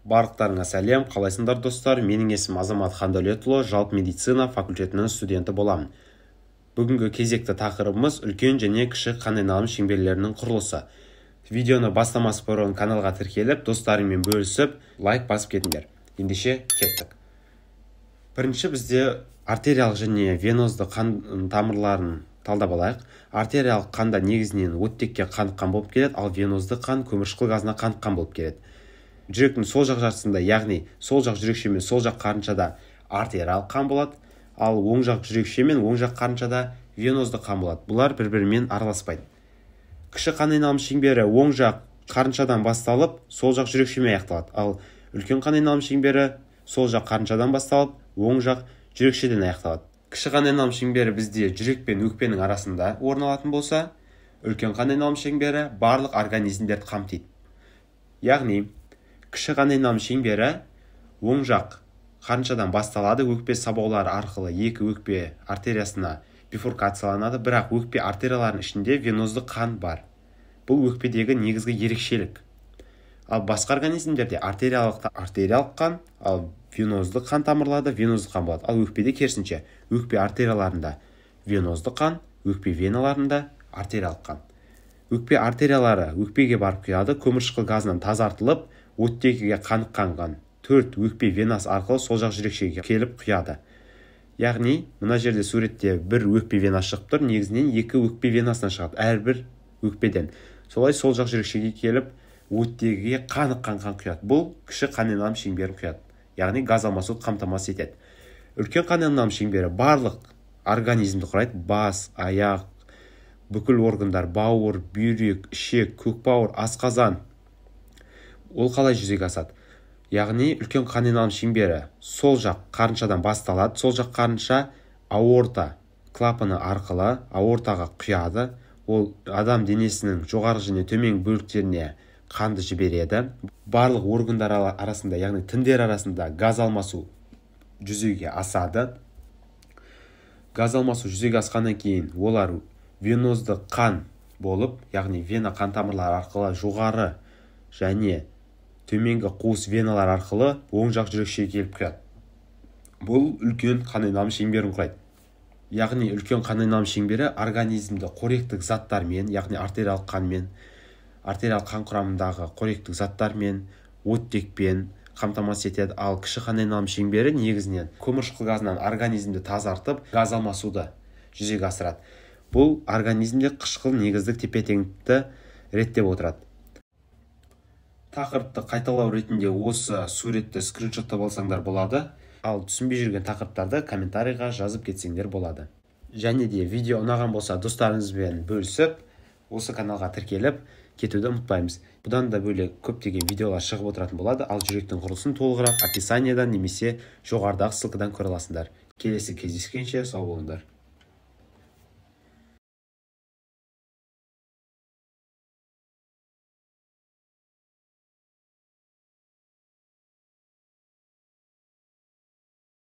Барлықтарыңа сәлем, қалайсыңдар, достар? Менің есімім Азамат Хандәулетұлы, жалпы медицина факультетінің студенті боламын. Бүгінгі кезекті тақырыбымыз – үлкен және кіші қан айналым шеңберлерінің құрылысы. Видеоны бастамас бұрын каналға тіркеліп, достарыңмен бөлісіп, лайк басып кетіңдер. Ендеше, кеттік. Бірінші бізде артериялық және венозды қан тамырларын талдап алайық. Артериялық қанда негізінен оттекке қаныққан болып келеді, ал венозды қан көмірқышқыл газына қаныққан болып келеді. Жүректің сол жақ жартысында, яғни сол жақ жүрекше мен сол жақ қарыншада артериялық қан болады, ал оң жақ жүрекше мен оң жақ қарыншада венозды қан болады. Бұлар бір бірімен араласпайды. Кіші қан айналым шеңбері оң жақ қарыншадан басталып, сол жақ жүрекшемен аяқталады, ал үлкен қан айналым шеңбері сол жақ қарыншадан басталып, оң жақ жүрекшеден аяқталады. Кіші қан айналым шеңбері бізде жүрек пен өкпенің арасында орын алатын болса, үлкен қан айналым шеңбері барлық организмдерді қамтиды. Яғни кіші қан айналым шеңбері оң жақ қарыншадан басталады, өкпе сабаулары арқылы екі өкпе артериясына бифуркацияланады, бірақ өкпе артерияларының ішінде венозды қан бар. Бұл өкпедегі негізгі ерекшелік. Ал басқа организмдерде артериялық қан, ал венозды қан тамырларда венозды қан болады. Ал өкпеде керісінше: өкпе артерияларында венозды қан, өкпе веналарында артериялық қан. Өкпе артериялары өкпеге барып құяды, көмірқышқыл газынан тазартылып, оттегіге қаныққан қан төрт өкпе венасы арқылы сол жақ жүрекшеге келіп құяды. Яғни мына жерде суретте бір өкпе венасы шығып тұр, негізінен екі өкпе венасынан шығады әрбір өкпеден. Солай сол жақ жүрекшеге келіп, оттегіге қаныққан қан құяды. Бұл кіші қан айналым шеңберін құяды, яғни газ алмасуды қамтамасыз етеді. Үлкен қан айналым шеңбері барлық организмді құрайды: бас, аяқ, бүкіл органдар, бауыр, бүйрек, ішек, көкбауыр, асқазан. Ол қалай жүзеге асады? Яғни үлкен қан айналым шеңбері сол жақ қарыншадан басталады. Сол жақ қарынша аорта клапаны арқылы аортаға құяды. Ол адам денесінің жоғарғы және төменгі бөліктеріне қанды жібереді. Барлық органдар арасында, яғни тіндер арасында газ алмасу жүзеге асады. Газ алмасу жүзеге асқаннан кейін олар венозды қан болып, яғни вена қан тамырлары арқылы жоғары және төменгі қуыс веналар арқылы оң жақ жүрекшеге келіп құяды. Бұл үлкен қан айналым шеңберін құрайды. Яғни үлкен қан айналым шеңбері организмді қоректік заттармен, яғни артериялық қанмен, артериялық қан құрамындағы қоректік заттармен, оттекпен қамтамасыз етеді. Ал кіші қан айналым шеңбері негізінен көмірқышқыл газынан организмді тазартып, газ алмасуды жүзеге асырады. Бұл организмде қышқыл негіздік тепе теңдікті реттеп отырады. Тақырыпты қайталау ретінде осы суретті скриншоттап алсаңдар болады, ал түсінбей жүрген тақырыптарды комментарийға жазып кетсеңдер болады. Және де видео ұнаған болса, достарыңызбен бөлісіп, осы каналға тіркеліп кетуді ұмытпаймыз. Бұдан да бөлек көптеген видеолар шығып отыратын болады. Ал жүректің құрылысын толығырақ описаниядан немесе жоғарыдағы ссылкадан көре аласыңдар. Келесі кездескенше сау болыңдар.